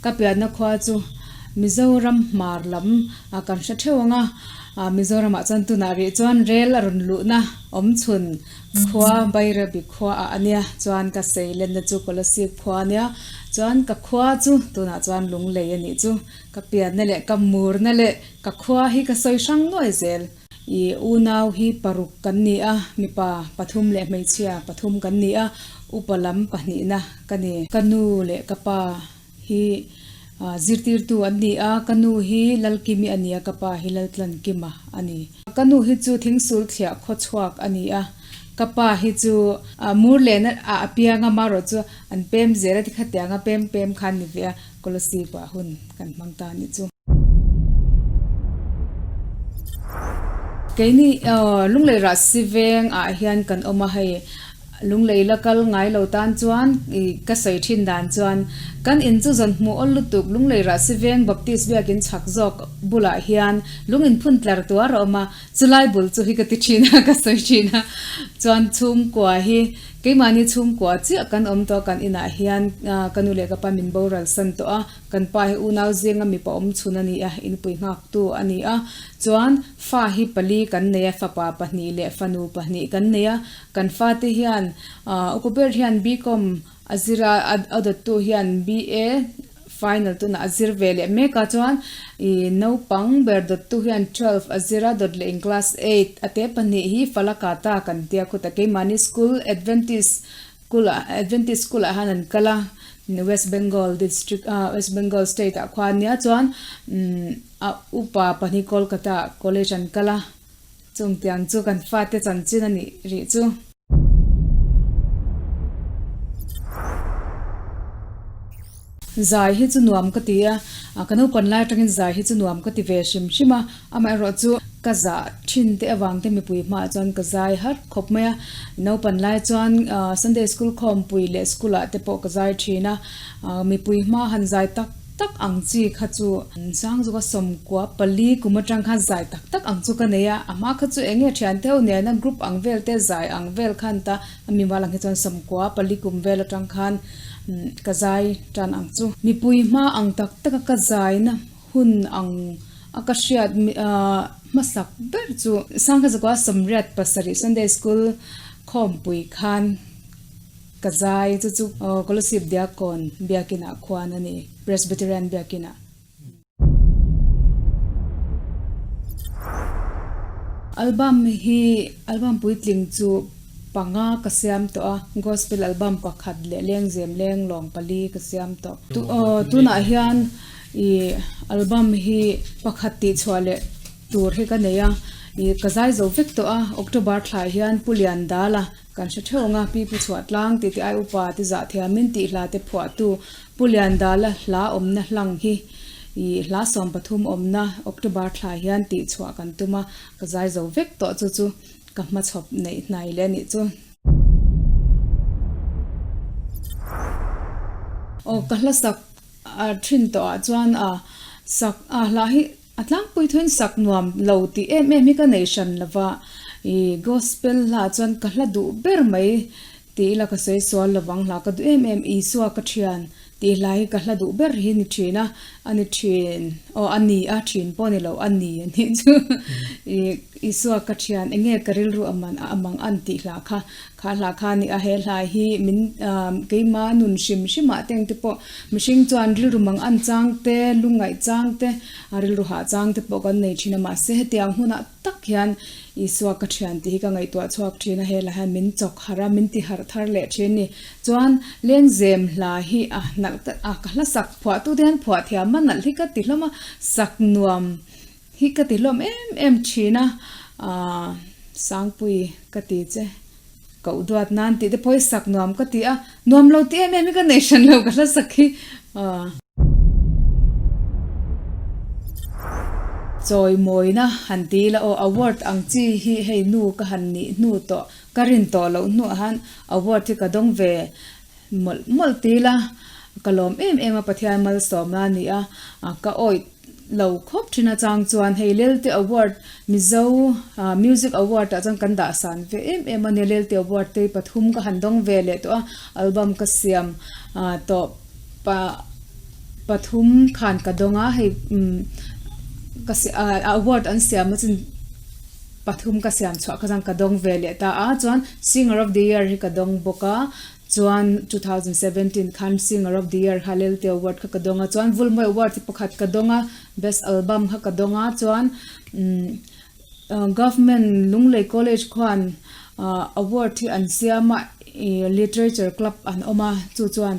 Ka pianna khua chu Mizoram hmar lam kan hre theuh ang a, Mizoramah chuan tunah rih chuan rel a rawn luhna awm chhun khua Bairabi khua ah a nia, chuan ka seilenna chu Kolasib khua a nia, chuan ka khua chu tunah chuan Lunglei a nih chu. Ka pianna leh ka murna leh ka khua hi ka sawi hrang nuai zel. I unau hi paruk kan ni a, mipa pathum leh hmeichhia pathum kan ni a, upa lam pahnihna ka ni. Ka nu leh ka pa hi zirtirtu an ni a, ka nu hi Lalkimi a ni a, ka pa hi Laltlankima a ni. Ka nu hi chu thingsul thliah khawchhuak a ni a, ka pa hi chu mur lehna ah a piang a, marawh chu an pem zel a ti khatiang a pem pem khan ni ve a, Kolasib ah hun kan hmang ta a nih chu. Keini Lunglei Rahsi veng ah hian kan awm a, hei Lunglei la kal ngai lo tan chuan ka sawi thin dan chuan kan in chu zawn hmuh awl lutuk Lunglei Rahsi veng Baptist biakin chhak zawk bulah hian lung in phun tlar tuar a awm a, chulai bul chu hi ka ti thin a ka sawi thin a, chuan chhungkua hi keimahni chhungkua chiah kan awm tawh a kan inah hian ka nu leh ka pa min boral san tawh a. Kan pa hi unau zinga mipa awm chhun a ni a, inpui nghaktu a ni a. Chuan fa hi pali kan nei a, fapa pahnih leh fanu pahnih kan nei a. Kan fate hian upa ber hian BCom a zir a, a dawttu hian BA final tunah a zir ve leh mek a. Chuan ih naupang ber dawttu hian twelve a zir a, dawt leh in class eight a te pahnih hi Falakata kan tia khutah keimahni school Adventist School ah Adventist school ah hian an kal a West Bengal district ah West Bengal state ah khuan nia chuan umm a upa pahnih Kolkata ah college an kal a chung tiang chu kan fate chanchin a nih rih chu. Zai hi chu nuam ka ti a, ka naupan lai atangin zai hi chu nuam ka ti ve hrim hrim a, amaherawhchu ka zah thin te avang te mipui hmaah chuan ka zai har khawp mai a, naupan lai chuan Sunday school khawmpui leh school ah te pawh ka zai thin a, mipui hma han zai tak tak ang chi kha chu Sangzuka sawmkua pali kum atang khan zai tak tak ang chu ka nei a, a hma kha chu eng nge thian theuh nena group ang vel te zai ang vel khan ta a mimal ang hi chuan sawmkua pali kum vel atang khan Ka zai tan ang chu. Mipui hma ang tak tak a ka zaina hun ang a ka hriat hmasak ber chu Sangkhazakua Sawmriat pasarih Sunday School khawmpui khan ka zai chu chu Kolasib Diakkawn biakinah khuan a ni, Presbyterian biakinah. Album hi album puitling chu panga ka siam tawh a, gospel album pakhat leh lengzem leng lawng pali ka siam tawh. Tunah hian ih album hi pakhat tih chhuah leh tur hi ka nei a, ih ka zai zo vek tawh a, October thla hian Pu Liandala kan hre theuh ang a, Pi Pu Chhuah Tlang tih te ai upa te zah thiamin tih hla te phuahtu Pu Liandala hla awmna hlang hi ih hla 13 awmna October thla hian tih chhuah kan tum a, ka zai zo vek tawh chu chu ka hmachhawp neih hnai leh a nih chu. Aw ka hla sak a thin tawh ah chuan a sak a hla hi a tlangpui thuin sak nuam lo tih em em hi ka nei hran lova ih gospel hla ah chuan ka hla duh ber mai Tih ila ka sawi sual lovang hla ka duh em em Isua ka thian tih hla hi ka hla duh ber hi ni thin a, a ni thin aw a ni a thin pawh ni lo a ni a nih chu ih Isua ka thian eng nge ka rilru a man a mang an tih hla kha kha hla kha a ni a he hla hi min keima nun hrim hrim ah te engte pawh mihring chuan rilru mang an chang te lungngaih chang te rilru hah chang te pawh kan nei thin a mahse hetiang hunah tak hian Isua ka thian tih hi ka ngaihtuah chhuak thin a, hela hian min chawk harh a, min ti harh thar leh thin ni. Chuan Lengzem hla hi a nalh ka a ka hla sak phuah tu te hian phuah thiam a nalh hi ka ti hlawm a, sak nuam hi ka ti hlawm em em thin a, aah Sangpui ka ti che koh duat nan tih te pawh hi sak nuam ka ti a, nuam lo ti em em hi ka nei hran lo ka hla sak hi aah. Chawimawina han ti ila aw award ang chi hi hei nu ka han nih hnu tawh ka rin tawh loh hnuah han award hi ka dawng ve mawlh mawlh ti ila ka lawm em em a Pathian malsawmna a ni a ka awih lo khawp thin atang chuan hei Lelte award Mizo music award ah chuan kan dah san ve em em a nia Lelte award te pathum ka han dawng ve leh tawh a album ka siam tawh. Pa pathum khan ka dawng a hei umm ka award an siam a chin pathum ka siam chhuah kha chuan ka dawng ve leh ta a chuan singer of the year hi ka dawng bawk a chuan 2017 khan singer of the year kha Lelte award kha ka dawng a chuan Vulmawi award hi pakhat ka dawng a best album kha ka dawng a chuan umm Government Lunglei College khuan award hi an siam a ih literature club an awm a chu chuan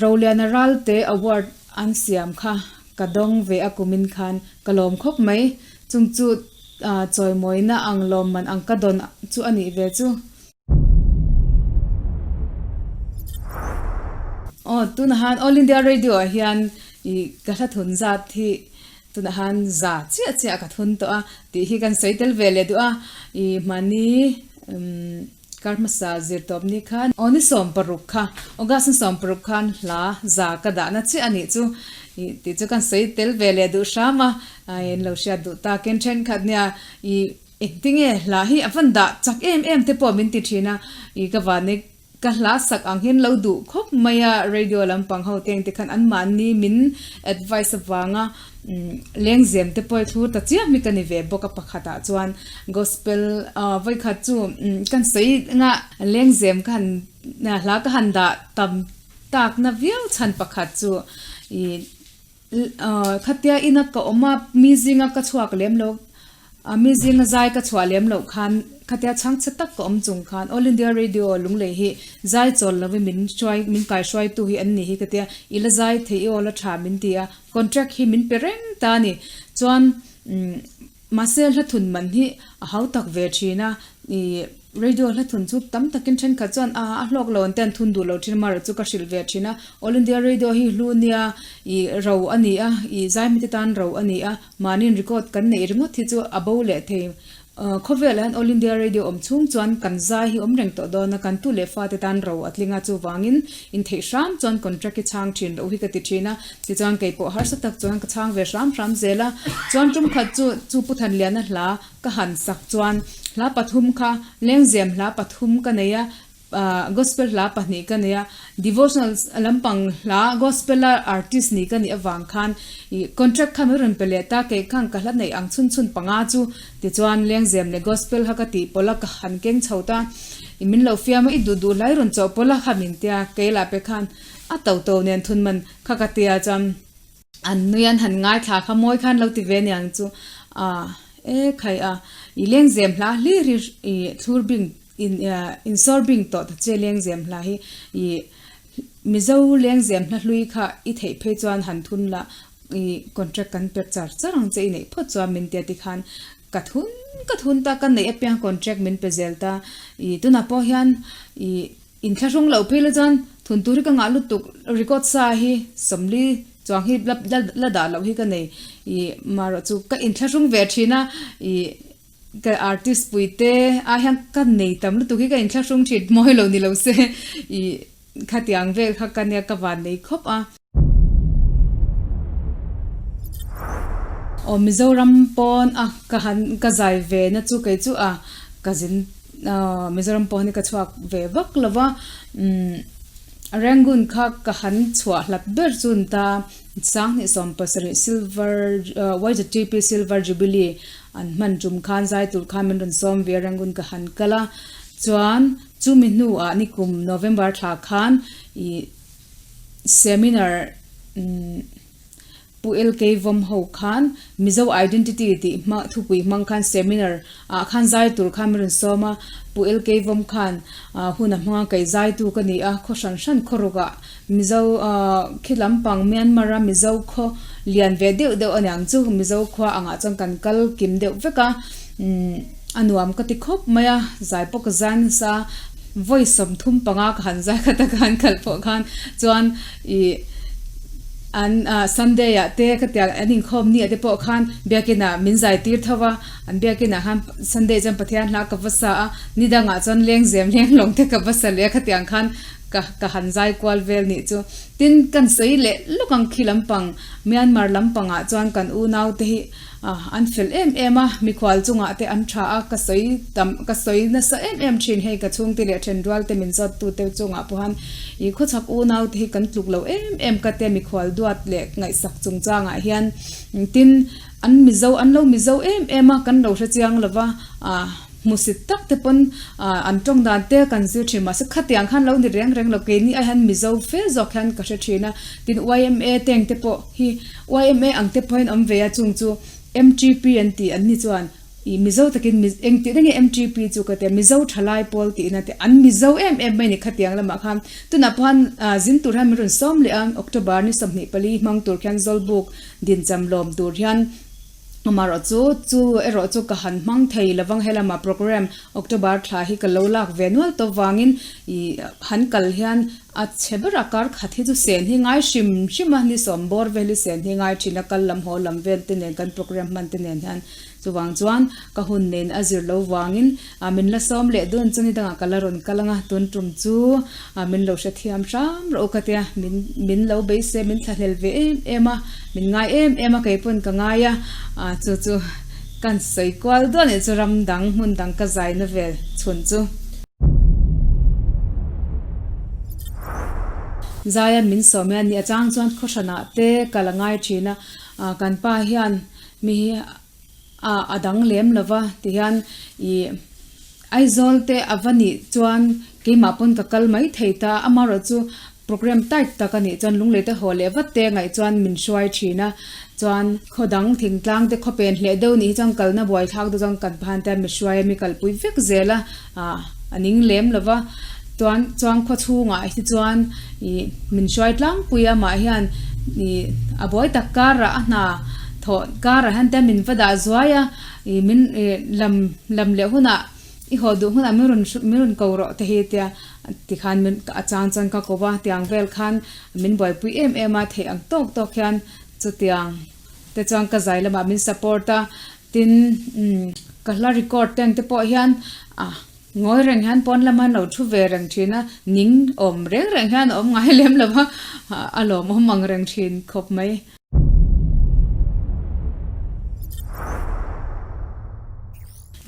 Roliana Ralte award an siam kha ka dawng ve a kumin khan ka lawm khawp mai chung chu chawimawina ang lawmman ang ka dawn chu a nih ve chu. Aw tunah han All India Radio ah hian ih ka hla thun zat hi tunah han za chiah chiah ka thun tawh a tih hi kan sawi tel ve leh duh a ih mahni umm kar hmasa zir tawp ni khan aw ni 16 kha August ni 16 khan hla za ka dahna chiah a nih chu ih tih chu kan sawi tel ve leh duh hram a in lo hriat duh takin thenkhat nia ih Engtinge hla hi a van dah chak em em te pawh min ti thin a, i ka vane ka hla sak ang hian lo duh khawp mai a, radio lampang ho te engte khan anmahni min advice avanga lengzem te pawh i thlur ta chiam hi ka ni ve bawk a pakhat ah chuan gospel vawikhat chu kan sawi anga lengzem ka han hla ka han dah tam takna viau chhan pakhat chu i Khatia ina ka awm a, mi zinga ka chhuak lem lo, mi zinga zai ka chhuah lem loh khan khatia chhangchhe tak ka awm chung khan All India Radio Lunglei hi zai chawl lovin min hruai min kaihruaitu hi an ni hi ka tia, i la zai thei i aw la tha min ti a, contract hi min pe reng ta a ni. Chuan Mahse hla thun man hi a hau tak ve thin a, ih radio hla thun chu tam takin thenkhat chuan a a hlawk lo an te an thun duh lo thin a, amaherawhchu ka hrilh ve thin a, All India Radio hi hlu nia ih ro a ni a, ih zaimite tan ro a ni a, mahniin record kan neih ringawt hi chu a bo leh thei. Khawvelah hian All India Radio awm chhung chuan kan zai hi awm reng tawh dawn a, kan tu leh fate tan ro a tling a, chuvangin intheih hram chuan contract hi chhang thin loh hi ka ti thin a. Tichuan kei pawh harsa tak chuan ka chhang ve hram hram zel a, chuan tum khat chu chu Pu Thanliana hla ka han sak chuan hla pathum kha lengzem hla pathum ka nei a, ah gospel hla pahnih ka nei a, devotional lampang hla gospel a artist nih ka nih avang khan ih contract kha min rawn pe leh ta, kei khan ka hla neih ang chhun chhun panga chu tichuan lengzem leh gospel kha ka tih pawlh a ka han keng chho ta, ih min lo fiam a i duh duh hlai rawn chawh pawlh a kha min tia kei lah pe khan A to to nen thun man kha ka tia chuan an nui an han ngaithla kha mawi khan lo ti ve niang chu a e khai a i lengzem hla hlir hi i thlur bing in insawr bing tawh ta che lengzem hla hi i Mizo lengzem hla hlui kha i theih phei chuan han thun la i contract kan pe char char ang che i neih phawt chuan min tia tikhan ka thun ka thun ta ka neih apiang contract min pe zel ta i tunah pawh hian i Inthlahrung loh phei la chuan thun tur hi ka ngah lutuk, record sa hi sawmli chuang hi la la dah loh hi ka nei ih marawh chu ka inthlahrung ve thin a ih ka artist pui te ah hian ka nei tam lutuk hi ka inthlahrung thin mawi lo ni lo se ih khatiang vel kha ka nia ka van nei khawp a. Aw Mizoram pawn a ka han ka zai ve na chu kei chu a ka zin Mizoram pawh hi ka chhuak ve vak lo va umm Rangoon kha ka han chhuah hlat ber chu ni ta 2017 silver YZTP silver jubilee an hman tum khan zai tur khan min rawn sawm ve a Rangoon ka han kal a chuan chumi hnuah nikum November thla khan ih Seminar Pu LK Vawm ho khan Mizo Identity tih hma thupui hmang khan seminar ah khan zai tur khan min rawn sawm a, Pu LK Vawm khan hun a hmang a kei zaitu ka ni a, khaw hran hran khaw ruk ah Mizo khi lampang Myanmar a Mizo khaw lian ve deuh deuh a niang chu Mizo khua angah chuan kan kal kim deuh vek a. A nuam ka ti khawp mai a, zai pawh ka zai nasa, vawi 35 ka han zai khat a ka han khalh pawh khan chuan ih an Sunday ah te ka tia an inkhawm ni ah te pawh khan biakin ah min zai tir tho a, an biakin ah khan Sunday chuan Pathian hla ka va sa a, ni dangah chuan lengzem leng lawng te ka va sa leh a khatiang khan. ka ka han zai kual vel nih chu. Tin, kan sawi leh lawk ang khi lampang, Myanmar lampangah chuan kan unau te hi an fel em em a, mikhual chungah te an tha a, ka sawi tam, ka sawi nasa em em thin hei ka chhungte leh thenrual te min zawt tu te chungah pawh han ih khawchhak unau te hi kan tluk lo em em ka tia mikhual duat leh ngaihsak chungchangah hian tin, An Mizo, an lo Mizo em em a, kan lo hre chiang lo va, hmusit tak te pawn an tawng dan te kan zir thin mahse khatiang khan lo ni reng reng lo, keini ai hian Mizo fe zawk hian ka hre thin a, tin yma teng te pawh hi yma ang te pawhin awm ve a chung chu MTP an ti an ni chuan ih Mizo takin engtih na nge MTP chu ka tia Mizo thalai pawl tihna te an Mizo em em mai ni khatiang lamah khan tunah pawh han zin tur hian min rawn sawm leh a October ni 24 hmang tur khian Zawlbuk Dincham lawm tur hian amaherawh chu chu erawh chu ka han hmang thei lovang helama program October thla hi ka lo lak ve nual tawp vangin ih han kal hian a chhe ber a kar khat hi chu sen hi ngai hrim hrim a ni sawm bawr vel hi sen hi ngai thin a kal lam haw lam vel te nen kan program hman te nen hian chuvang chuan ka hun nen a zir lo vangin ah min la sawm leh dun chu ni dangah ka la rawn kal anga tun tum chu ah min lo hrethiam hram rawh u ka tia min min lo beisei min thlahlel ve em em a min ngai em em a kei pawn ka ngai a ah chu chu kan sawi kual duah nih chu ram dang hmun dang ka zai na vel chhun chu. Zaia min sawm hian ni a chang chuan khawhranah te ka la ngai thin a ah kan pa hian mi hi A a dang lem lo va tihian ih Aizawl te a va nih chuan keimah pawn ka kal mai thei ta, amaherawh chu program tight tak a nih chuan lunglei te haw leh vat te ngaih chuan min hruai thin a, chuan khaw dang thingtlang te khaw pen hleh deuh nih hi chuan kalna buai thlak deuh chuan kan phan te a mi hruai a mi kalpui vek zel a, ah a ning lem lo va, chuan chuan khaw chhungah hi chuan ih min hruai tlangpui a mah hian ih a buai tak karah a hna thawh karah hian te min va dah zuai a ih min ih lam lam leh hunah i haw duh hunah min rawn min rawn ko rawh te hi tia tikhan min a chang chuan ka ko va tiang vel khan min buaipui em em a theih ang tawk tawk hian chutiang te chuan ka zai lamah min support a tin umm ka hla record te ang te pawh hian ah Ngawi reng hian pawn lama lo thu ve reng thin a, ning awm reng reng hian a awm ngai lem lo va, a lawmawm ang reng thin khawp mai.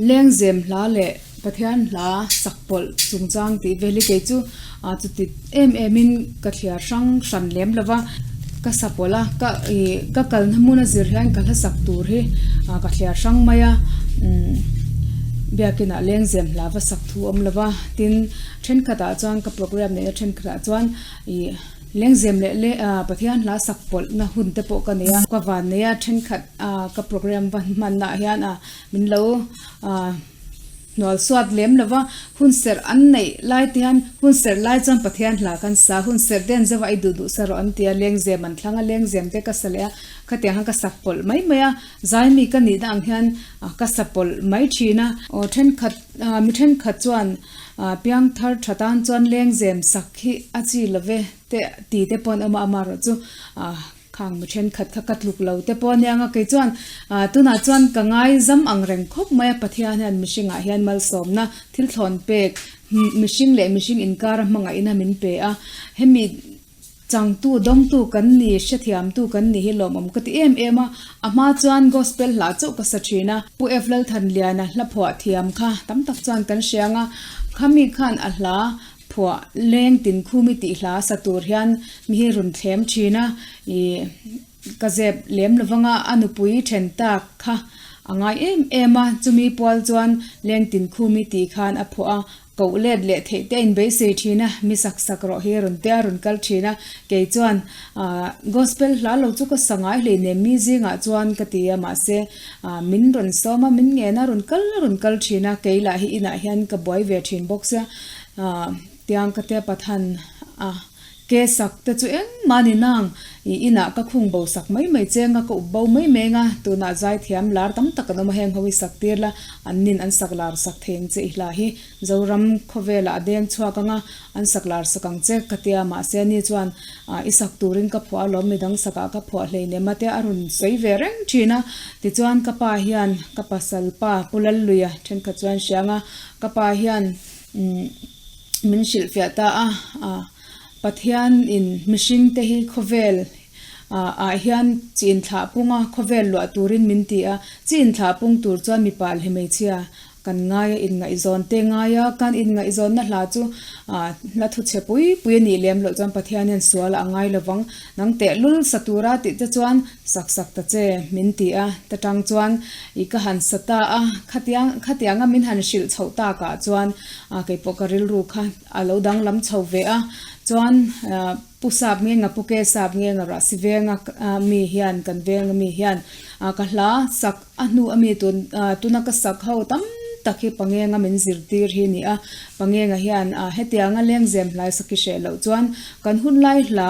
Lengzem hla leh Pathian hla sak pawlh chungchang tih vel hi kei chu chuti em em in ka thliar hrang hran lem lo va, ka sa pawlh a, ka ih ka kalna hmun a zir hian ka hla sak tur hi ka thliar hrang mai a, umm biakin ah lengzem hla va sak thu awm lo va, tin thenkhat ah chuan ka program neihna thenkhat ah chuan ih lengzem leh leh ah Pathian hla sak pawlh na hun te pawh ka nei a, ka van nei a thenkhat ah ka program va hman ah hian ah min lo ah. Hnual suat lem lova hun serh an neih lai te hian hun serh lai chuan Pathian hla kan sa, hun serh den zauh a i duh duh sa rawh an ti a, lengzem an thlang a, lengzem te ka sa leh a, khatiang khan ka sak pawlh mai mai a, zaimi ka nihna ang hian ka sa pawlh mai thin a. Aw thenkhat mi thenkhat chuan piangthar tha tan chuan lengzem sak hi a chi love te ti te pawh an awm a, amaherawh chu Khang mi thenkhat kha ka tluk lo te pawh aniang a, kei chuan tunah chuan ka ngaizam ang reng khawp mai a, Pathian hian mihringah hian malsawmna thil thlawn pek mihring leh mihring inkara hmangaihna min pe a, hemi changtu dawngtu kan ni hrethiamtu kan ni hi lawmawm ka ti em em a, a hma chuan gospel hla chauh ka sa thin a, Pu F Lalthanliana hla phuah thiam kha tam tak chuan kan hriang a, khami khan a hla Phuah leng tin khumi tih hla sa tur hian mi hi rawn thlem thin a, ih ka zep lem lovang a, a nupui then tak kha a ngai em em a, chumi pual chuan leng tin khumi tih khan a phuah a, koh let leh theih te a inbeisei thin a, mi sak sak rawh hi rawn te a rawn kal thin a, kei chuan ah gospel hla lo chu ka sa ngai hleinem mi zingah chuan ka ti a, mahse ah min rawn sawm a, min ngen a rawn kal a rawn kal thin a, kei lah hi inah hian ka buai ve thin bawk sia. Tiang ka tia pathan a ke sak te chu engmah ni nang i inah ka khung bo sak mai mai che anga ka up bo mai mai anga tunah zaithiam lar tam tak an awm a heng ho hi sak tir la an nin an sak lar sak thei ang che i hla hi Zoram khawvelah a deng chhuak anga an sak lar sak ang che ka tia mahse ani chuan i sak turin ka phuah alawm midang sakah ka phuah hleinem a tia a rawn sawi ve reng thin a tichuan ka pa hian ka pasal pa Pu Lalluia thenkhat chuan hria anga ka pa hian. Umm. Min hrilhfiah ta a, Pathian in mihring te hi khawvel ah hian chi inthlah pung a, khawvel luah turin min ti a, chi inthlah pung tur chuan mipa leh hmeichhia kan ngai a, inngaihzawn te ngai a, kan inngaihzawnna hla chu hla thu chhe pui pui a nih lem loh chuan Pathian hian sual a ngai lovang, nang tehlul sa tura tih te chuan Sak sak ta che, min ti a, ta tang chuan i ka han sa ta a, khatiang khatianga min han hrilh chhoh takah chuan keipawh ka rilru kha a lo danglam chho ve a, chuan Pu Sap nge nga Pu Ke Sap nge nga Rahsi venga mi hian kan venga mi hian ka hla sak a hnu a mi tun tuna ka sak ho tam tak hi Pangenga min zirtir hi a ni a, Pangenga hian hetianga lengzem hlai sak i hreh loh chuan kan hunlai hla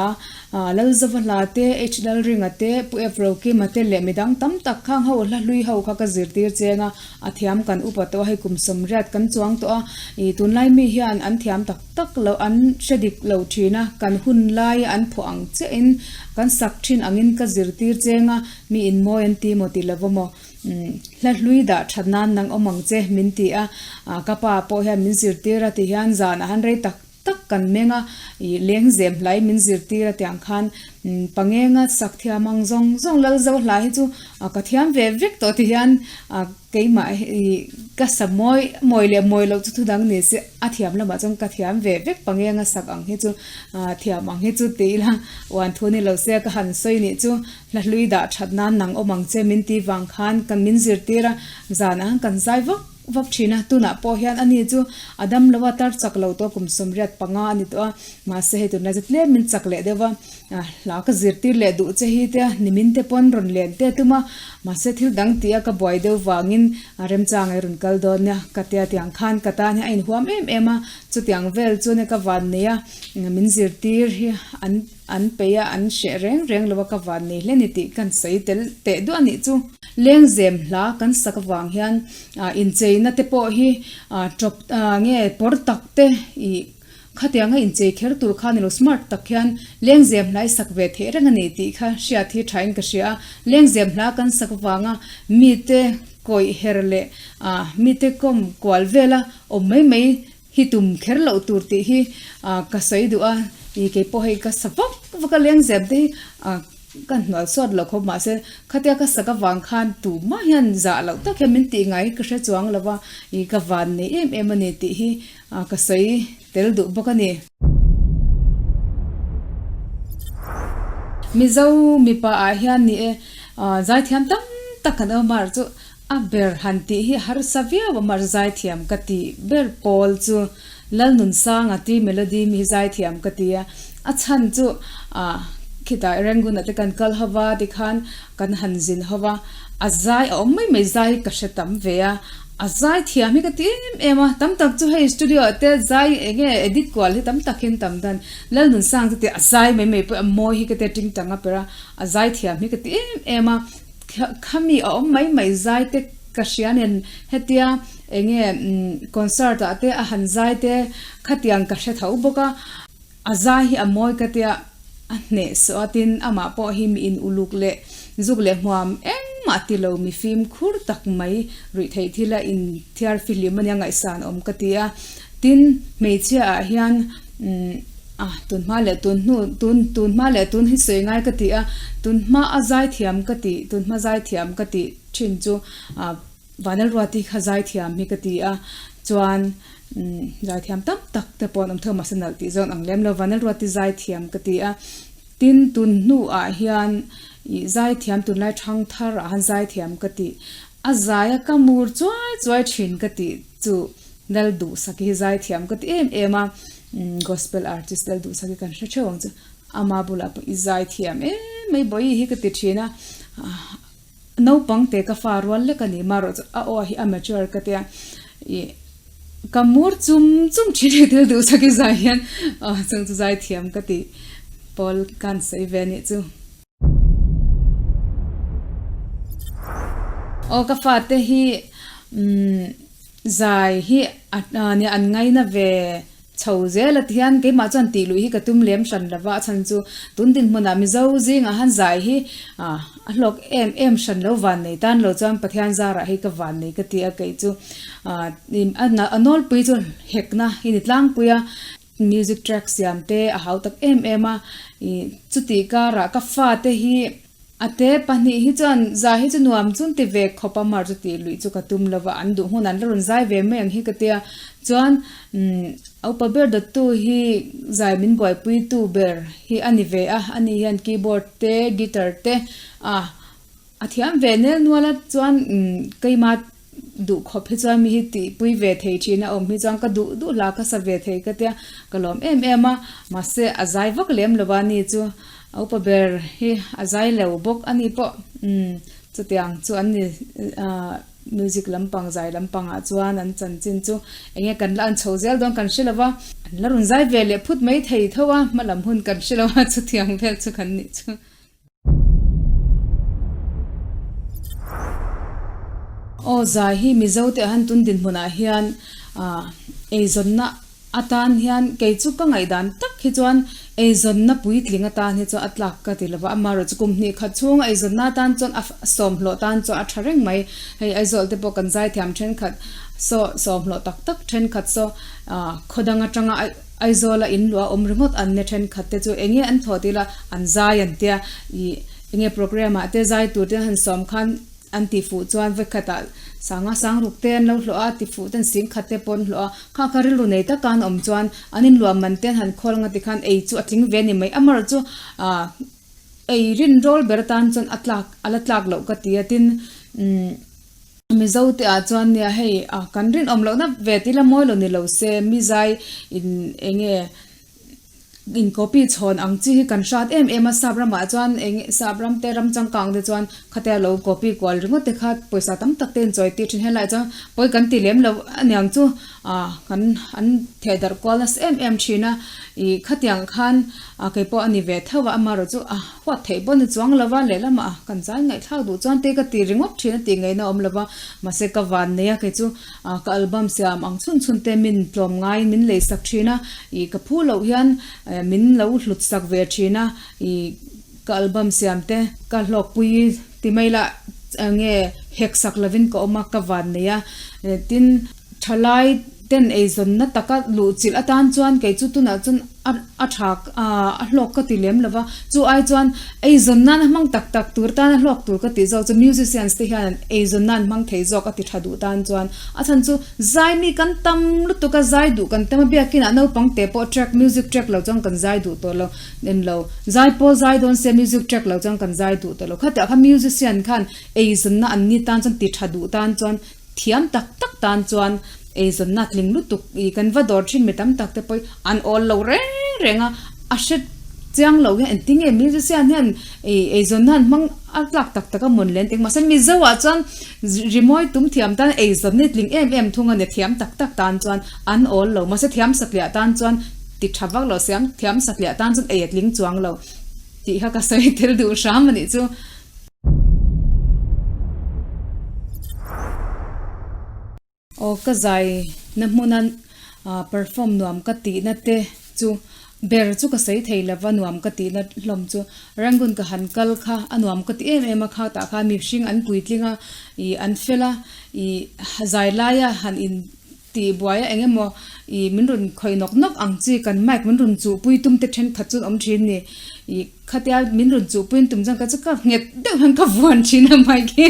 Lalzova hla te, H Lalringa te, Pu F Rokima te leh midang tam tak khang ho hla hlui ho kha ka zirtir cheng a, a thiam kan upa tawh a, hei kum sawmriat kan chuang tawh a, ih tunlai mi hian an thiam tak tak lo, an hre dik lo thin a, kan hun laia an phuah ang chiahin kan sak thin angin ka zirtir cheng a, mi in mawi an ti maw ti lo maw, hla hlui dah that nan nang awm ang che min ti a, ka pa pawh hian min zirtir a ti hian zanah han rei tak tak kan meng a, ih lengzem hlai min zirtir a tiang khan pangenga sak thiam ang zawng zawng Lalzo hla hi chu ka thiam ve vek tawh ti hian keimah ih ka sa mawi mawi leh mawi loh chu thudang ni se a thiam lamah chuan ka thiam ve vek pangenga sak ang hi chu thiam ang hi chu ti ila uan thu ni lo se ka han sawi nih chu hla hlui dah that nan nang awm ang che min ti vang khan kan min zirtir a zanah kan zai vak Vak thin a, tunah pawh hian ani chu a dam lo a, tar chak lo tawh kum 85 a ni tawh a, mahse hei tunlai chu tlem min chak leh deuh a, hla ka zirtir leh duh che hi te nimin te pawn rawn len te tum a, mahse thil dang tih a ka buai deuh vangin remchang ei rawn kal dawn nia ka tia tiang khan ka tan hi a inhuam em em a, chutiang vel chu nia ka van nei a, min zirtir hi an An peih a, an hreh reng reng lo a, ka van nei hle ni tih kan sawi tel teh duah a nih chu. Lengzem hla kan sak avang hian incheina te pawh hi tawp nge pawr tak te ih khatianga inchei kher tur kha ni lo smart tak hian lengzem hla i sak ve theih reng a ni tih kha hriat hi thain ka hria a. Lengzem hla kan sak avanga mite kawih her leh mite kawm kual vela awm mai mai Hi tum kher loh tur tih hi ka sawi duh a, ih kei pawh hei ka sa vak vak a leng zep te hi ka hnual sawt lo khawp mahse khatia ka sak avang khan tumah hian zah loh tak hian min tih ngai hi ka hre chuang lo va, ih ka van nei em em a ni tih hi ka sawi tel duh bawk a ni. Mizo mipa ah hian ni e zaithiam tam tak kan awm a chu A ber han tih hi harsa viau a mar zaithiam ka tih ber pawl chu Lalnunsanga ti melody mi hi zaithiam ka ti a, a chhan chu ah khitah Rangoon ah te kan kal ho va tikhan kan han zin ho va, a zai a awm mai mai zai hi ka hre tam ve a, a zaithiam hi ka ti em em a, tam tak chu hei studio ah te zai eng nge edit kual hi tam tak hin tam dan Lalnunsanga chu tih a zai mai mai pawh a mawi hi ka tia tingtang a per a, a zaithiam hi ka ti em em a. Khami a awm mai mai zai te ka hria nen hetia enge concert ah te a han zai te khatiang ka hre tho bawk a, a zai hi a mawi ka tia a hneh sawh a tin amah pawh hi mi in uluk leh zuk leh hmuam engmah ti lo mi fimkhur tak mai ruih theih thil a in thiar fihlim ania ngaihsan awm ka ti a tin hmeichhia ah hian A, tun hma leh tun hnu, tun, tun hma leh tun hi sawi ngai ka ti a, tun hma a zaithiam ka tih, tun hma zaithiam ka tih thin chu ah Vanlalruati kha zaithiam hi ka ti a, chuan umm zaithiam tam tak te pawh an awm theuh mahse nalh tih zawn ang lem lo, Vanlalruati zaithiam ka ti a, tin tun hnu ah hian ih zaithiam tunlai thang thar ah han zaithiam ka tih, a zai a ka mur chuai chuai thin ka tih chu Lalduhsaki hi zaithiam ka ti em em a, Gospel artist Lalduhsaki kan hre theuh ang chu, ama bulah pawh i zaithiam em mai bawihi hi ka ti thin a, naupang te ka fa rual lek a ni marawh chu a aw hi a mature ka tia ih ka mur chum chum thin a Lalduhsaki zai hian chung chu zaithiam ka ti pawl kan sawi ve a nih chu. Aw ka fate hi umm zai hi a nia an ngaina ve. Chho zel a ti hian keimah chuan tih luih hi ka tum lem hran lo va, a chhan chu tun dinhmunah Mizo zingah han zai hi a hlawk em em hran lo van nei tan lo chuan Pathian zarah hi ka van nei ka ti a kei chu a nawlpui chu hekna hi ni tlangpui a, music track siam te a hau tak em em a, chutih karah ka fate hi. A te pahnih hi chuan zai hi chu nuam chun ti ve khawp a, mar chu tih luih chu ka tum lova, an duh hmun an la rawn zai ve mai ang hi ka tia. Chuan umm a upa ber dawttu hi zai min buaipuitu ber hi a ni ve a, ani hian keyboard te guitar te a a thiam ve nel nual a, chuan umm keima duh khawp hi chuan mi hi tihpui ve thei thin a awm hi chuan ka duh duh hla ka sa ve thei ka tia ka lawm em em a, mahse a zai vak lem lova ni chu. A upa ber hi a zai lo bawk a ni pawh umm chutiang chu an ni ah music lampang zai lampangah chuan an chanchin chu eng nge kan la an chho zel dawn kan hre lo va, an la rawn zai ve leh phut mai thei tho a, hma lam hun kan hre lo a chutiang vel chu kan nih chu. Aw zai hi Mizo te ah han tun dinhmunah hian ah eizawnna Atan hian kei chu ka ngaihdan tak hi chuan eizawnna puitling atan hi chuan a tlak ka ti lova, amaherawh chu kum hnih khat chhunga eizawnna atan chuan a sawmhlawh tan chuan a tha reng mai. Hei Aizawl te pawh kan zaithiam thenkhat saw sawmhlawh tak tak thenkhat saw khaw dang atanga Aizawla in luah awm ringawt an nia thenkhat te chu enge an thawh tila an zai an tia ih enge programme ah te zai tur te han sawm khan An ti fuh chuan vekhatah sanga sangruk te an lo hlawh a, ti fuh ten singkhat te pawh an hlawh a. Kha kha rilru nei taka an awm chuan an inluah man te an han khawl anga tikhan ei chu a tling ve a ni mai. Amaherawh chu ah ei rin rawl ber atan chuan a tlak a la tlak loh ka ti a, tin umm Mizo te ah chuan nia hei ah kan rinawm lohna ve tih la mawi lo ni lo se mizai in enge In copy chhawn ang chi hi kan hrat em em a, sap ramah chuan eng sap ram te ram changkang te chuan khatia lo copy kual ringawt te kha pawisa tam tak te in chawi tir thin helaiah chuan pawi kan ti lem lo aniang chu ah kan an theh darh kual nasa em em thin a, ih khatiang khan ah kei pawh a ni ve tho a, amaherawh chu a huat theih pawh ni chuang lo va, lehlamah ah kan zai ngaihthlak duh chuan te ka ti ringawt thin a tih ngaihna awm lo va, mahse ka van nei a kei chu. Ah ka album siam ang chhun chhun te min tlawm ngaiin min lei sak thin a, ih ka phu loh hian min lo hlut sak ve thin a, ih ka album siam te ka hlawkpui ti mai lah nge hek sak lovin ka awm a, ka van nei a, tin thalai ten eizawnna taka luh chilh atan chuan kei chu tunah chuan a a tha a hlawk ka ti lem lo va, chu ai chuan eizawn nan a hmang tak tak tur tan a hlawk tur ka tih zawk chu musicians te hian eizawn nan hmang thei zawk a ti tha duh tan chuan a chhan chu zai mi kan tam lutuk a zai duh kan tam a biakin ah naupang te pawh track music track lo chuan kan zai duh tawh lo en lo zai pawl zai dawn se music track lo chuan kan zai duh tawh lo khatiah kha musician khan eizawn na an ni tan chuan ti tha duh tan chuan Thiam tak tak tan chuan eizawnna tling lutuk i kan va dawr thin mi tam tak te pawh hi an awl lo reng reng a, a hre chiang lo hian engtin nge musician hian eizawnna an hmang a tlak tak tak a mawn le an ti ang mahse Mizo ah chuan rimawi tum thiam tan eizawnna hi tling em em thung a ni thiam tak tak tan chuan an awl lo mahse thiam satliah tan chuan ti tha vak lo siam thiam satliah tan chuan ei a tling chuang lo tih kha ka sawi tel duh hram a nih chu. Aw ka zai na hmuna perform nuam ka tihna te chu ber chu ka sawi thei lova nuam ka tihna hlawm chu Rangoon ka han kal kha a nuam ka ti em em a kha tah khan mihring an puitling a ih an fel a ih zai laia han in Tih buai a eng emaw ih min rawn khawih nawk nawk ang chi kan mic min rawn chuhpui tum te thenkhat chu an awm thin ni. Ih khatia min rawn chuhpui an tum chuan ka chu ka nghet deuh hian ka vuan thin a mic hi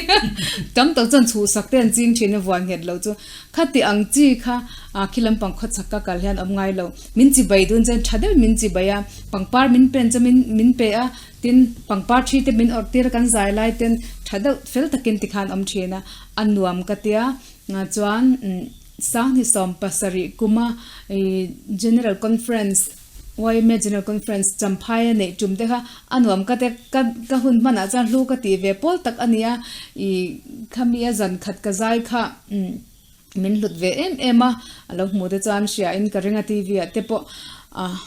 tam tak chuan chhuhsak te an ching thin a vuan nghet lo chu. Khati ang chi kha ah khi lampang khawchhak ka kal hian awm ngai lo. Min chi bai dun chuan tha deuhin min chi bai a, pangpar min pen chu min min pe a, tin pangpar thi te min awrh tir a kan zai lai ten tha deuh fel takin tikhan awm thin a, a nuam ka tia. Chuan Sanghni 70 kuma General Conference, yma General Conference Champhai a neih tum te kha a nuam ka te ka ka hun hmanah chuan hlu ka tih ve pawl tak a ni a, ih khami a zan khat ka zai kha min hlut ve em em a, a lo hmuh te chuan hria in ka ring a TV ah te pawh ah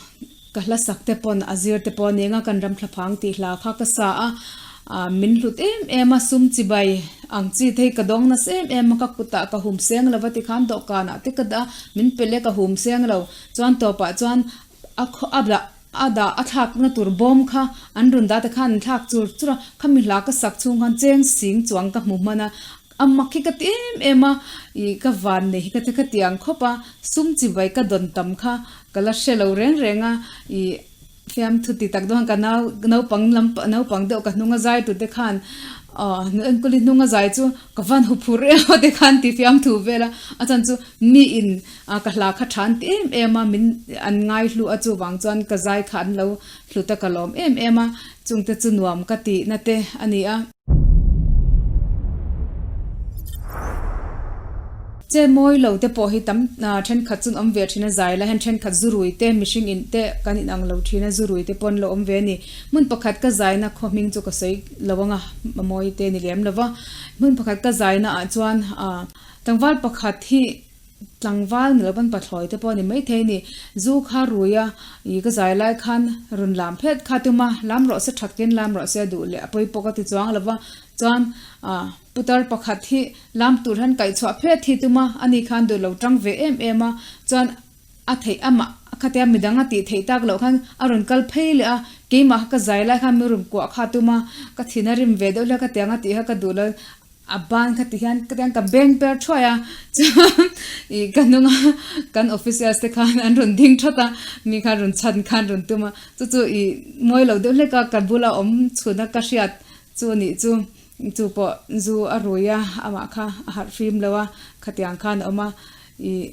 ka hla sak te pawn a zir te pawh a ni ang a kan ram thlaphang tih hla kha ka sa a. Min hlut em em a, sum chibai ang chi te hi ka dawng nasa em em a, ka kutah ka hum seng lo va tikhan dawhkanah te ka dah a, min pe leh ka hum seng lo. Chuan tawpah chuan a khaw a dah a dah a thlakna tur bawm kha an rawn dah te khan an thlak chur chur a, khami hla ka sak chhung khan cheng sing chuang ka hmu hman a, a mak hi ka ti em em a, ih ka van nei hi ka ti ka ti ang khawp a, sum chibai ka dawn tam kha ka la hre lo reng reng a, ih Fiamthu ti tak dawn ka nau naupang lam naupang deuh ka hnung a zai tur te khan aw enkawli hnung a zai chu ka van hu phur em aw te khan ti fiamthu vel a, a chhan chu mi in ah ka hla kha than ti em em a min an ngai hlu a chuvang chuan ka zai kha an lo hlut a ka lawm em em a chungte chu nuam ka tihna te a ni a. Che mawi lo te pawh hi tam thenkhat chu an awm ve thin a, zai lai hian thenkhat zurui te mihring in te kan inang lo thin a, zurui te pawh an lo awm ve a ni. Hmun pakhat ka zaina khaw hming chu ka sawi lo ang a, a mawi te ni lem lo va. Hmun pakhat ka zaina ah chuan tlangval pakhat hi Tlangval ni lo pawn pathlawi te pawh a ni maithei a ni. Zu kha rui a, ih ka zai lai khan rawn lam phet kha tum a, lam rawh se that ken lam rawh se a duh leh a pawi pawh ka ti chuang lo va. Chuan ah putar pakhat hi lam tur hian kaih chhuah phet hi tum a, ani khan duh lo tang ve em em a, chuan a theih amah khatia midang a tih theih tak loh khan a rawn kal phei leh a, keimah kha ka zai lai khan mi rawn kuah kha tum a, ka thin a rim ve deuh hle a, khatiang a tih kha ka duh lo. A ban kha ti hian ka tiang ka beng per thuai a, chuan ih ka hnunga kan officials te khan an rawn ding that a, mi khan rawn chhan khan rawn tum a, chu chu ih mawi lo deuh hlek a ka bula awm chhun a ka hriat chu nih chu, chu pawh zu a rui a, amah kha a harh fim lo a, khatiang khan a awm a, ih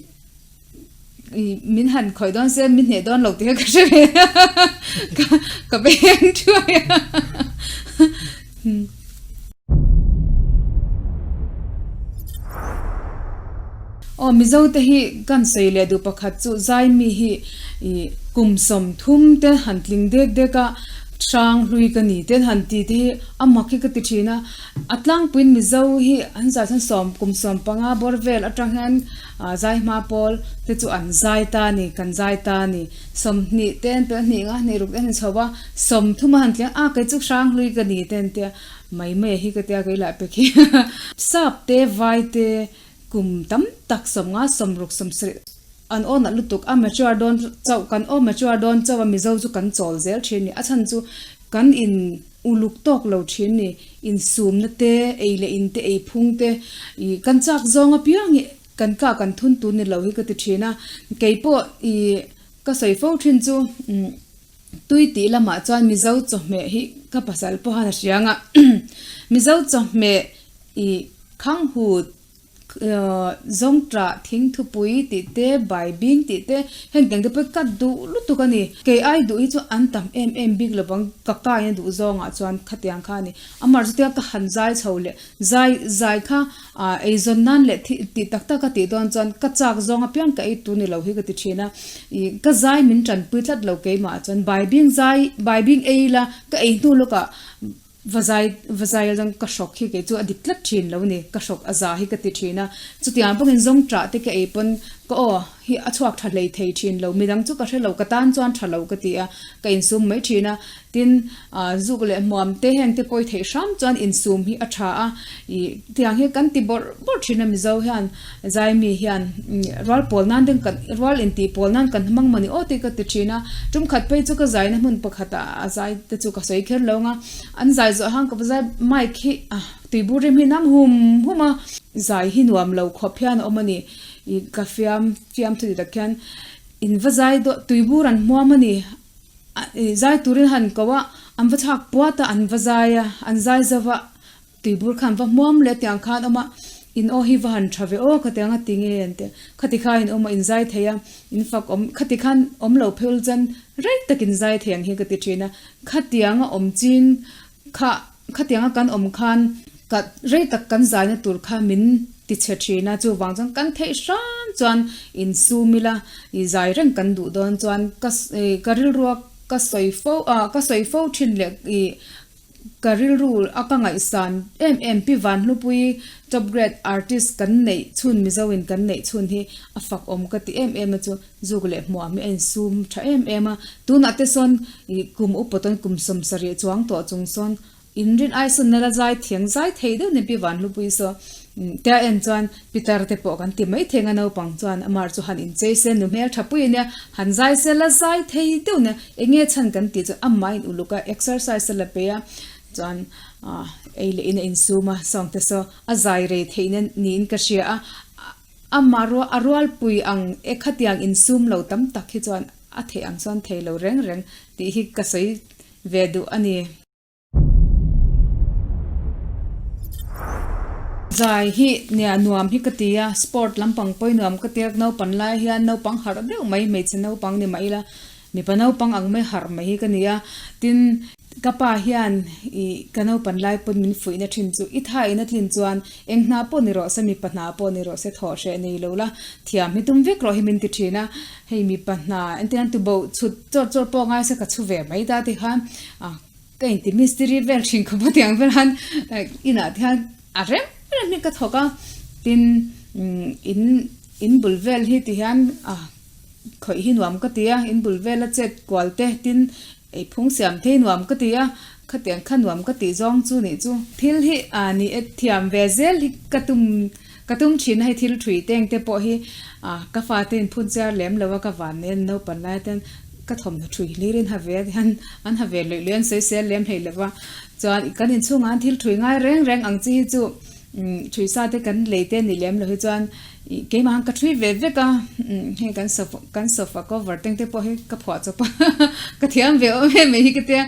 ih min han khawih dawn se min hneh dawn lo tih kha ka hre ve a, ka beng thuai a. Aw Mizo te hi kan sawi leh duh pakhat chu Zaimi hi ih kum 30 te han tling dek dek a, hrang hlui ka ni te han ti te hi a mak hi ka ti thin a, a tlangpuiin Mizo hi an zah chuan sawm kum 15 bawr vel atang hian ah zai hma pawl te chu an zai ta a ni, kan zai ta a ni. 20 te an pelh hnih nga hnih ruk te an inchho a, 30 a han tling a, a kei chu hrang hlui ka ni te an tia. Mai mai a hi ka tia kei lah pek hi. Sap te vai te kum tam tak 50 60 70 an aw nalh lutuk a mature dawn chauh kan aw mature dawn chauh a Mizo chu kan chawl zel thin ni a chhan chu kan in uluk tawk lo thin ni insumna te ei leh in te ei phung te ih kan chak zawng apiang hi kan kah kan thun tur ni lo hi ka ti thin a keipawh ih ka sawi fo thin chu umm. Tui tih lamah chuan Mizo chawhmeh hi ka pasal pawh han a hriang a, Mizo chawhmeh ih Khanghut, Zawngṭah, Thingthupui tih te, Baibing tih te, heng teng te pawh hi ka duh lutuk a ni. Kei ai duh hi chu an tam em em bik lo vang, ka kain a duh zawngah chuan khatiang kha a ni. Amah chutia ka han zai chho leh zai zai kha eizawn nan leh thih tih tak tak a tih dawn chuan ka chak zawng apiang ka ei tur ni lo hi ka ti thin a, ih ka zai min tanpui tlat lo keimah chuan baibing zai baibing ei ila ka ei hnu lawkah va zai va zai a chuan ka hrawk hi kei chu a dik tlat thin lo ni ka hrawk a za hi ka ti thin a, chutiang bawkin zawng tah te ka ei pawn ka aw hi a chhuak tha hlei thei thin lo midang chu ka hre lo ka tan chuan tha lo ka ti a ka insum mai thin a. Tin, zuk leh hmuam te heng te pawi theih hram chuan insum hi a tha a, ih tiang hi kan ti bawrh bawrh thin a Mizo hian Zaimi hian rual pawl nan ding kan rual intih pawl nan kan hmang mawni aw tih ka ti thin a, tum khat phei chu ka zaina hmun pakhat ah a zai te chu ka sawi kher lo ang a, an zai zawh hang ka va zai mic hi tuibur rim hi nam hum hum a, zai hi nuam lo khawp hian a awm a ni, ih ka fiam fiam thu ti tak hian in va zai dawn tuibur an hmuam a ni. Zai turin han ko a, an va chhak puat a, an va zai a, an zai zo va, tuibur kha an va hmuam leh tiang khan awm a, in aw hi va han tha ve aw khatiang a ti nge an ti a, khati kha in awm a, in zai thei a, in fak awm, khati khan awm lo phel chuan rei tak in zai thei ang hi ka ti thin a, khatiang a awm chin kha khatiang a kan awm khan ka rei tak kan zaina tur kha min ti chhe thin a, chuvang chuan kan theih hram chuan insum ila i zai reng kan duh dawn chuan ka ka rilrua ka sawi fo ah ka sawi fo thin leh i ka rilru a ka ngaihsan em em pi Vanhlupui top grade artist kan neih chhun Mizo in kan neih chhun hi a fak awm ka ti em em a chu zuk leh hmuam hi a insum tha em em a, tunah te sawn i kum upa tawn kum 70 chuang tawh chung sawn. Inrin ai sawn nala zai thiang zai thei deuh nen Pi Vanhlupui saw tia en chuan Pitar te pawh kan ti mai thei ang a naupang chuan amar chu han inchei se nu hmel tha pui ania han zai se la zai thei deuh nia eng nge chhan kan tih chuan amah in uluk a exercise a la pe a chuan ei leh in a insum a sawngte saw a zai rei theih nen niin ka hria a amah rual a rualpui ang e khatiang insum lo tam tak hi chuan a theih ang chuan thei lo reng reng tih hi ka sawi ve duh a ni. Zai hi nia nuam hi ka ti a, sport lampang pawh hi nuam ka ti a, naupang lai hian naupang harh deuh mai hmeichhe naupang ni mah ila mipa naupang ang mai harh mai hi ka ni a, tin ka pa hian ih ka naupang lai pawn min fuihna thin chu i tha in a tlin chuan eng hna pawh ni rawh se mipa hna pawh ni rawh se thawh hreh nei lo la thiam hi tum vek rawh hi min ti thin a, hei mipa hna entirnan tuboh chhut chawr chawr pawh ngai se ka chhu ve mai ta tikhan ah. Ka inti mistiri vel thin khawp a tiang vel han inah te hian a rem rem hi ka thawk a, tin in in bul vel hi ti hian a khawih hi nuam ka ti a, in bul vela chet kual te tin ei phung siam te hi nuam ka ti a, khatiang kha nuam ka tih zawng chu nih chu. Thil hi a ni e thiam ve zel hi ka tum ka tum thin a hei thil thui teng te pawh hi a ka fate in phun chiar lem lo a ka van nen naupang lai ten Ka thawmhnaw thui hlir in ha ve a hian an ha ve luih luih an sawi sel lem hlei lova chuan kan inchhungah an thil thui ngai reng reng ang chi hi chu thui sa te kan lei te ni lem lo hi chuan ih keimah han ka thui ve vek a hei kan sofa kan sofa cover teng te pawh hi ka phuah chawp a ka thiam ve awm em mai hi ka tia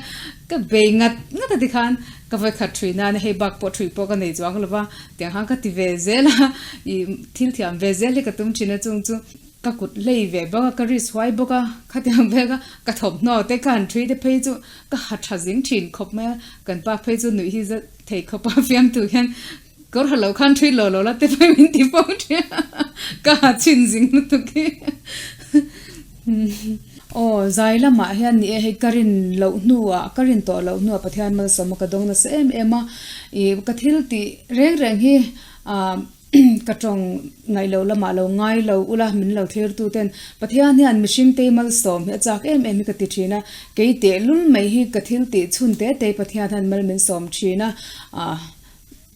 ka bei ngat ngat a tikhan ka vawikhat thui nan hei bak pawh thui pawh ka nei chuang lova tiang khan ka ti ve zel a ih thil thiam ve zel hi ka tum thin a chung chu. Ka kut hlei ve bawk a, ka ris huai bawk a, khatiang vek a, ka thawmhnaw te ka han ṭhui te phei chu ka ha ṭha zing ṭhin khawp mai a, kan pa phei chu nuih hi za thei khawp a, fiamtu hian kawr ha lo khan ṭhui lo lo la te phei min ti fo ṭhin a, ka ha chhin zing lutuk hi. Aw, zai lamah hian ni e, hei ka rin loh hnuah, ka rin tawh loh hnuah Pathian malsawma ka dawng nasa em em a, ih ka thil tih reng reng hi ah Ka tawng ngaih loh lamah lo ngai lo ula min lo thlir tu ten Pathian hian mihring tei malsawm hi a chak em em hi ka ti thin a, kei tehlul mai hi ka thil tih chhun te te Pathian hian mal min sawm thin a, ah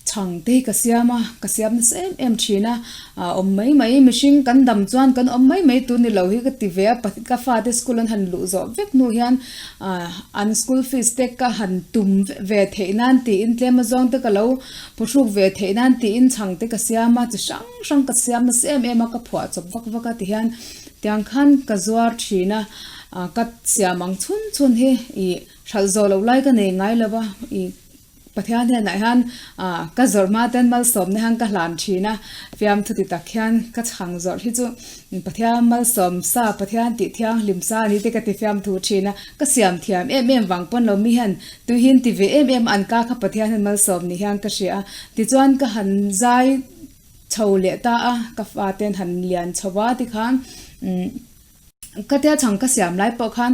chhang te hi ka siam a, ka siam nasa em em thin a, ah awm mai mai mihring kan dam chuan kan awm mai mai tur ni lo hi ka ti ve a, ka fate school an han luh zawh vek hnu hian ah an school fees te ka han tum ve theih nan tiin tlem azawng te ka lo Phuhruk ve theih nan tiin chhang te ka siam a, chi hrang hrang ka siam nasa em em a, ka phuah chawp vak vak a tihian tiang khan ka zuar thin a, ka siam ang chhun chhun hi ih hralh zawh loh lai ka nei ngai lo va, ih Pathian hnenah hian ka zawrh hma ten malsawmna hian ka hlan thin a, fiamthu ti tak hian ka chhang zawrh hi chu Pathian malsawm sa, Pathian tih thianghlim sa a ni te ka ti fiamthu thin a, ka siam thiam em em vang pawn lo mi hian Tuihin ti ve em em an ka kha Pathian hian malsawm ni hian ka hria a, tichuan ka han zai chho leh ta a, ka faten han lian chho a tikhan umm ka tia chhang ka siam lai pawh khan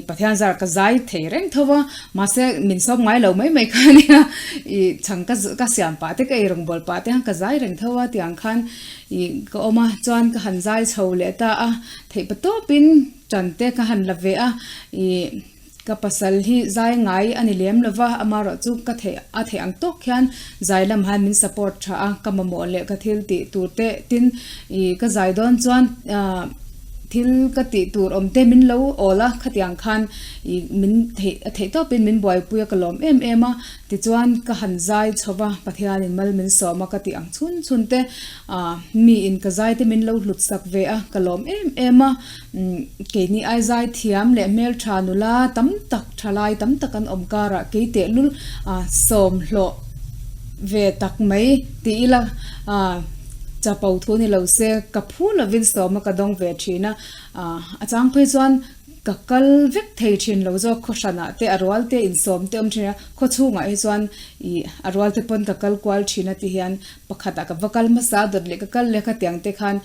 Pathian zar ka zai thei reng tho va, mahse min sawm ngai lo mai mai kha ania ih chhang ka ka siam pah te ka eirawngbawl pah te khan ka zai reng tho a tiang khan ih ka awm a, chuan ka han zai chho leh ta a, theih patawpin ṭan te ka han la ve a ih. Ka pasal hi zai ngai a ni lem lo va, amaherawh chu ka theih a theih ang tawk hian zai lam han min support tha a, ka mamawh leh ka thil tih tur te tin ih ka zai dawn chuan ah thil ka tih tur awm te min lo awl a, khatiang khan ih min theih a theih tawpin min buaipui a ka lawm em em a, tichuan ka han zai chho va, Pathianin mal min sawm a ka tih ang chhun chhun te ah miin ka zai te min lo hlut sak ve a, ka lawm em em a. Keini ai zai thiam leh hmeltha nula tam tak thalai tam tak an awm karah kei tehlul sawm hlawh ve tak mai tih ila chapo thu ni lo se ka phu lovin sawma ka dawng ve thin a, a chang phei chuan ka kal vek thei thin lo zawk khaw hranah te a rual te insawm te awm thin a, khaw chhungah hi chuan ih a rual te pawn ka kal kual thin a ti hian pakhatah ka va kal hmasa a dawt leh ka kal leh khatiang te khan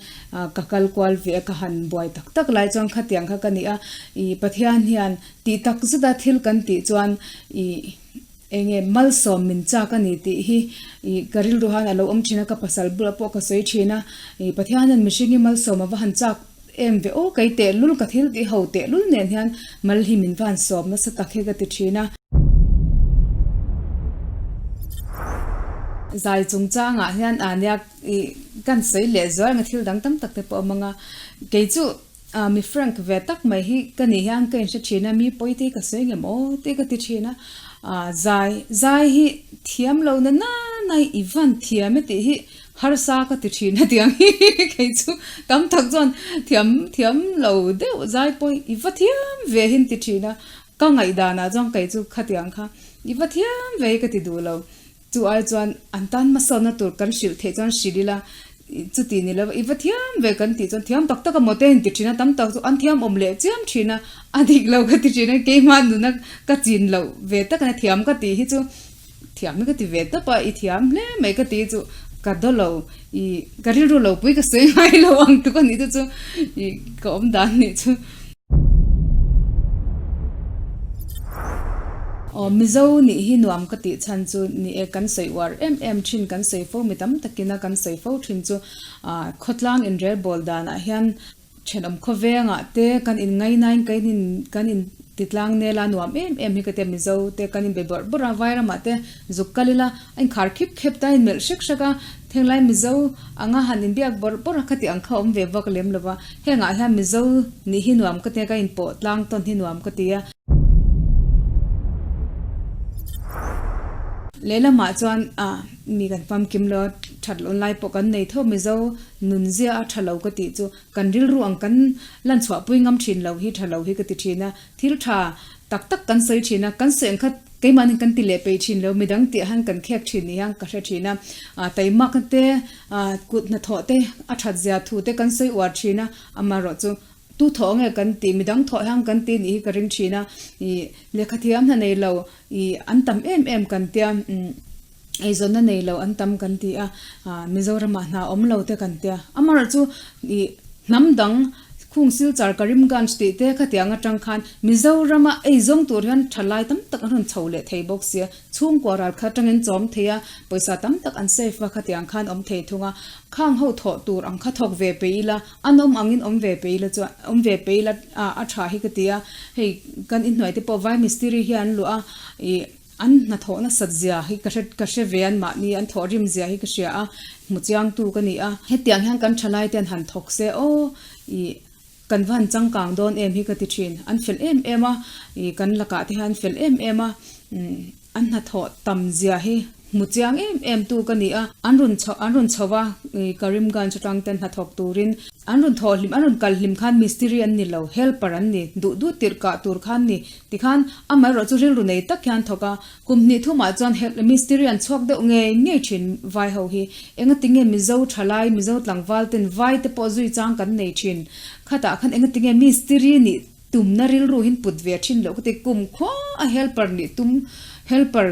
Ka kal kual ve a, ka han buai tak tak lai chuan khatiang kha ka ni a, ih Pathian hian tih tak zet a thil kan tih chuan ih eng nge malsawm min chak a ni tih hi ih ka rilru han a lo awm thin a, ka pasal bulah pawh ka sawi thin a, ih Pathian hian mihring hi malsawm a va han chak em ve aw kei tehlul ka thil tih ho tehlul nen hian mal hi min va han sawm nasa tak hi ka ti thin a. Zai chungchangah hian a nia ih kan sawi leh zual anga thil dang tam tak te pawh a hmang a, kei chu mi frank ve tak mai hi ka nih hian ka inhre thin a, mi pawi te hi ka sawi ngem aw te ka ti thin a, zai zai hi thiam lo na nana i van thiam e tih hi harsa ka ti thin a tiang hi kei chu tam tak chuan thiam thiam lo deuh zai pawh i va thiam ve hi an ti thin a, ka ngaihdanah chuan kei chu khatiang kha i va thiam ve hi ka ti duh lo. Chu ai chuan an tan hmasawnna tur kan hrilh theih chuan hrilh ila, chuti ni lo, i va thiam ve kan tih chuan thiam tak tak a maw te in ti thin a, tam tak chu an thiam awm leh chiam thin a, a dik lo ka ti thin a, keimah nuna ka chin loh ve tak a nia, thiam ka tih hi chu thiam hi ka ti ve tawp a, i thiam hle mai ka tih hi chu ka daw lo, i ka rilru lo pui ka sawi ngai lo ang tuk a nih te chu i ka awm dan nih chu. Aw Mizo nih hi nuam ka tih chhan chu ni e, kan sawi uar em em thin, kan sawi fo mi tam takin a kan sawi fo thin chu khawtlang inrel bawl danah hian thenawm khawvengah te kan inngainain kan in kan in titlang nel a nuam em em hi ka tia Mizo te kan inbe bawrh bawrh a, Vairamah te zuk kal ila a inkhar khip khep ta a inmelh hrek hrek a, Thenglai Mizo anga han inbiak bawrh bawrh a khati ang kha awm ve vak lem lova, hengah hian Mizo nih hi nuam ka tia ka inpawh tlang tawn hi nuam ka ti a. Lehlamah chuan ah mi kan famkim lo a, that loh lai pawh kan nei tho Mizo nunzia a tha lo ka tih chu kan rilru ang kan lan chhuahpui ngam thin lo hi tha lo hi ka ti thin a, thil tha tak tak kan sawi thin a, kan sawi ang kha Keimahni kan ti leh peih thin lo, midang tih han kan khek thin ni hian ka hre thin a, taimak te, kut hnathawh te a that zia thu te kan sawi uar thin a, amaherawh chu tu thawh nge kan tih, midang thawh hian kan ti nih hi ka ring thin a, ih lehkha thiam hna nei lo ih an tam em em kan tia, eizawnna nei lo an tam kan ti a, Mizoramah hna awm lo te kan tia, amaherawh chu ih hnam dang Khung Silchar Karimganj tih te khatiang atang khan Mizorama ei zawng tur hian thalai tam tak an rawn chho leh thei bawk sia, chhungkua ral khat atangin chawm thei a, pawisa tam tak an save a khatiang khan awm thei thung a, khang ho thawh tur ang kha thawk ve peih ila, an awm angin awm ve peih ila chuan awm ve peih ila a tha hi ka ti a, hei kan inhnuai te pawh vai mistiri hian an luah a, ih. An hnathawh nasat zia hi ka hre ka hre ve an mahni an thawhrim zia hi ka hria a, hmu chiangtu ka ni a. Hetiang hian kan thalai ten han thawk se aw ih kan va han changkang dawn em hi ka ti thin. An fel em em a, ih kan lakah te hian an fel em em a, an hnathawh tam zia hi hmu chiang em em tu ka ni a. An rawn chho an rawn chho a ih Karimganj atang ten hnathawk turin An rawn thawh hlim, an rawn kal hlim khan mistiri an ni lo, helper an ni, duh duh tirh kah tur khan ni. Tikhan, amaherawh chu rilru nei tak hian thawk a, kum hnih thumah chuan help mistiri an chhuak deuh ngei ngei thin vai ho hi. Engatinge Mizo thalai, Mizo tlangval ten vai te pawh zui chang kan nei thin. Khatah khan engatinge mistiri nih Tumna rilru hin put ve thin loh ka ti. Kum khua a helper nih tum helper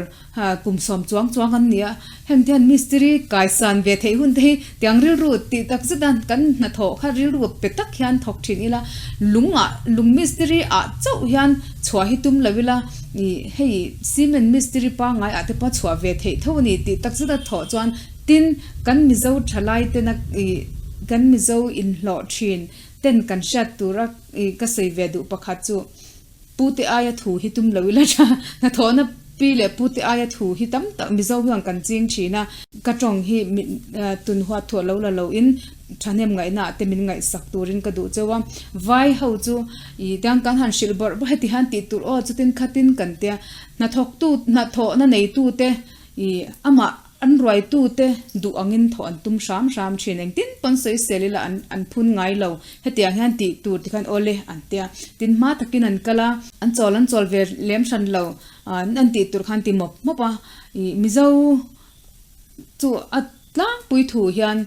kum sawm chuang chuang an ni a, heng te hian mistiri kaisan ve theih hun te hi tiang rilru tih tak zet a kan hnathawh kha rilru pe tak hian thawk thin ila, lung ah lung mistiri ah chauh hian chhuah hi tum lo ila ih hei cement mistiri pangngai ah te pawh chhuah ve theih tho a ni tih tak zet a thawh chuan tin kan Mizo thalai tena ih kan Mizo inhlawh thin ten kan hriat tura ka sawi ve duh pakhat chu pute aia thu hi tum lo ila tha hnathawhna pi leh pute aia thu hi tam tak Mizo hian kan ching thin a, ka tawng hi tun huat thuah lo la lo in thahnem ngaihna ah te min ngaihsak turin ka duh cheu a, vai ho chu ih tiang kan han hrilh bawrh bawrh heti hian tih tur aw chutin khatin kan tia hnathawktu hnathawhna neitu te ih amah An ruaitute duh angin thawh an tum hram hram thin. Engtin pawn sawisel ila an an phun ngai lo. Hetiang hian tih tur tikhan awle an tia. Tin hma takin an kal a. An chawl an chawl ve lem hran lo. An tih tur khan ti mawp mawp a. Ih Mizo chu a tlangpui thu hian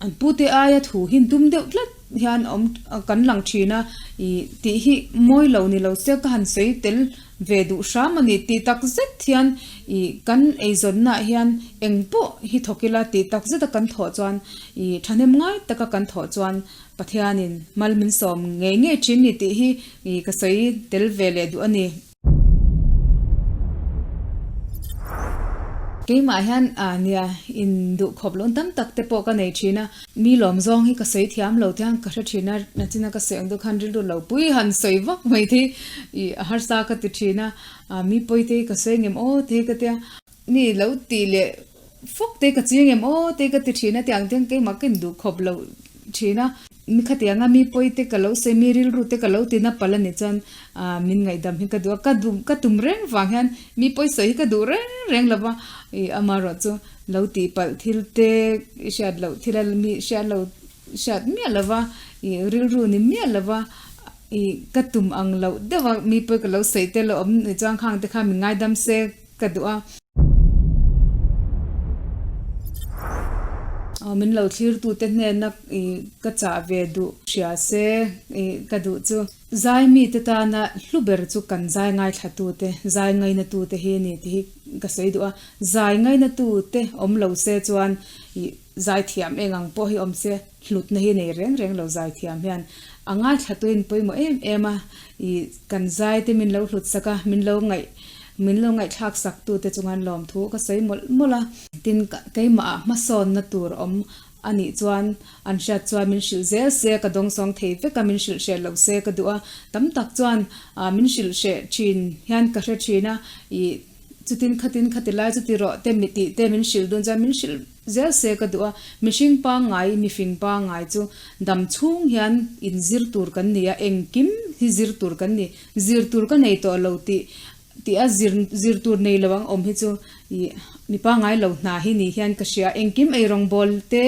an pute aia thu hin tum deuh tlat hian awm kan lang thin a. Ih tih hi mawi lo ni lo se ka han sawi tel Ve duh hram a ni tih tak zet hian ih kan eizawnnaah hian eng pawh hi thawk ila tih tak zeta kan thawh chuan ih thahnem ngai taka kan thawh chuan Pathianin mal min sawm ngei ngei thin ni tih hi ih ka sawi tel ve leh duh a ni. Keimah hian ah nia in duh khawp loh tam tak te pawh ka nei thin a. Mi lawm zawng hi ka sawi thiam lo te hian ka hre thin a, nachina ka sawi ang deuh khan rilru lo pui han sawi vak mai te hi ih a harsa ka ti thin a, ah mi pawi te hi ka sawi ngem aw te hi ka tia. Mi lo tih leh fawk te ka ching em aw te ka ti thin a tiang te keimah ka induh khawp lo thin a. Mi khatianga mi pawi te ka lo sawi, mi rilru te ka lo ti na palh a nih chuan ah min ngaihdam hi ka duh a, ka duh ka tum reng vang hian mi pawi sawi hi ka duh reng reng lo va, ih amaherawh chu lo tih palh thil te i hriat loh thil a mi hriat lo hriat miah lo va, ih rilru ni miah lo va, ih ka tum ang loh deuh a mi pawi ka lo sawi te lo awm nih chuan khang te kha min ngaidam se ka duh a. Aw min lo thlir tu te hnena ih ka chah ve duh hria se ih ka duh chu. Zai mi te tana hlu ber chu kan zai ngaithla tu te, zai ngaina tu te hi ni tih hi ka sawi duh a. Zai ngaina tu te awm lo se chuan ih zai thiam eng ang pawh hi awm se hlutna hi nei reng reng lo zai thiam hian a ngaithla tuin pawimawh em em a ih kan zai te min lo hlut sak a, min lo ngaih min lo ngaihthlak sak tu te chungan lawmthu ka sawi mawlh mawlh a. Tin, keimah ah hmasawnna tur awm a nih chuan an hriat chuan min hrilh zel se ka dawngsawng thei vek a, min hrilh hreh lo se ka duh a, tam tak chuan min hrilh hreh thin hian ka hre thin a, ih chutin khatin khati lai chuti rawh te mi tih te min hrilh dun chuan min hrilh zel se ka duh a, mihring pangngai mifing pangngai chu dam chhung hian in zir tur kan ni a, engkim hi zir tur kan ni, zir tur ka nei tawh lo tih Tih a zir zir tur nei lo ang awm hi chu ih mi pangngai lo hna hi ni hian ka hria. Engkim eirawngbawl te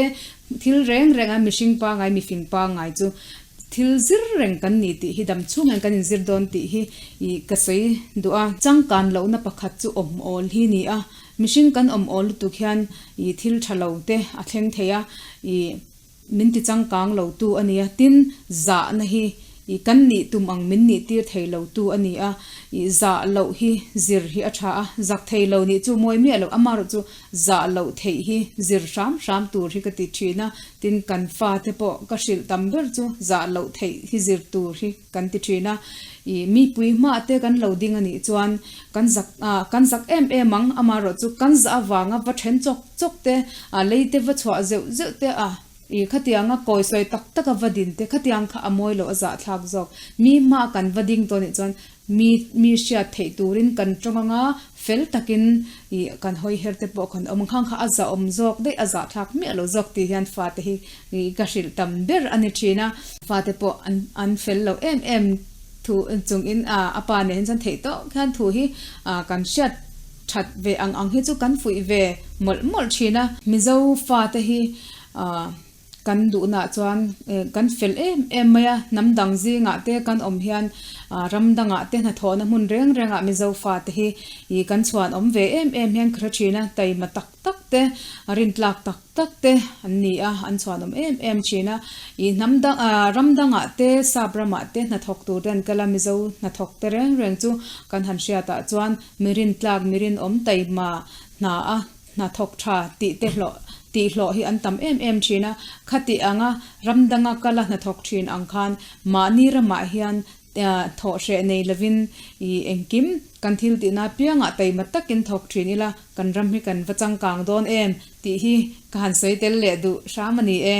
thil reng reng a mihring pangngai mifing pangngai chu thil zir reng kan ni tih hi dam chhung hian kan inzir dawn tih hi ih ka sawi duh a. Changkan lohna pakhat chu awm awl hi ni a, mihring kan awm awl lutuk hian ih thil tha lo te a thleng thei a ih. Min ti changkang lo tu a nia, tin zahna hi i kan nih tum ang min nih tir thei lo tu a ni a, i zah loh hi zir hi a tha a, zak thei lo nih chu mawi miah loh, amaherawh chu zah loh theih hi zir hram hram tur hi ka ti thin a, tin kan fate pawh ka hrilh tam ber chu zah loh theih hi zir tur hi kan ti thin a, i mipui hmah te kan lo ding a nih chuan kan zak kan zak em em ang, amaherawh chu kan zah avanga va then chawk chawk te, a lei te va chhuah zeuh zeuh te a, i khatianga kawi sawi tak tak a va din te khatiang kha a mawi loh a zahthlak zawk. Mi hma kan va ding tawh nih chuan mi mi hriat theih turin kan tawng anga fel takin i kan hawi her te pawh kan awm ang khang kha a zahawm zawk daih a zahthlak miah lo zawk tih hian fate hi i ka hrilh tam ber a ni thin a. Fate pawh an an fel lo em em thu chungin a a pa nen hian chuan theih tawk hian thu hi a kan hriat That ve ang ang hi chu kan fuih ve mawlh mawlh thin a. Mizo fate hi kan duhnah chuan kan fel em em mai a, hnam dang zingah te kan awm hian ram dangah te hnathawhna hmun reng rengah Mizo fate hi kan chhuan awm ve em em hian ka hre thin a, taima tak tak te, rintlak tak tak te an ni a, an chhuanawm em em thin a. Ih hnam dang ah ram dangah te sap ramah te hnathawk tur te an kal a, Mizo hnathawk te reng reng chu kan han hriat ah chuan mi rintlak, mi rinawm taima hna a hnathawk tha tih te hlawh tih hlawh hi an tam em em thin a. Khati anga ram danga kal a hnathawk thin ang khan mahni ramah hian Thawh hreh nei lovin i engkim kan thil tihna apiangah taima takin thawk thin ila kan ram hi kan va changkang dawn em tih hi ka han sawi tel leh duh hram a ni e.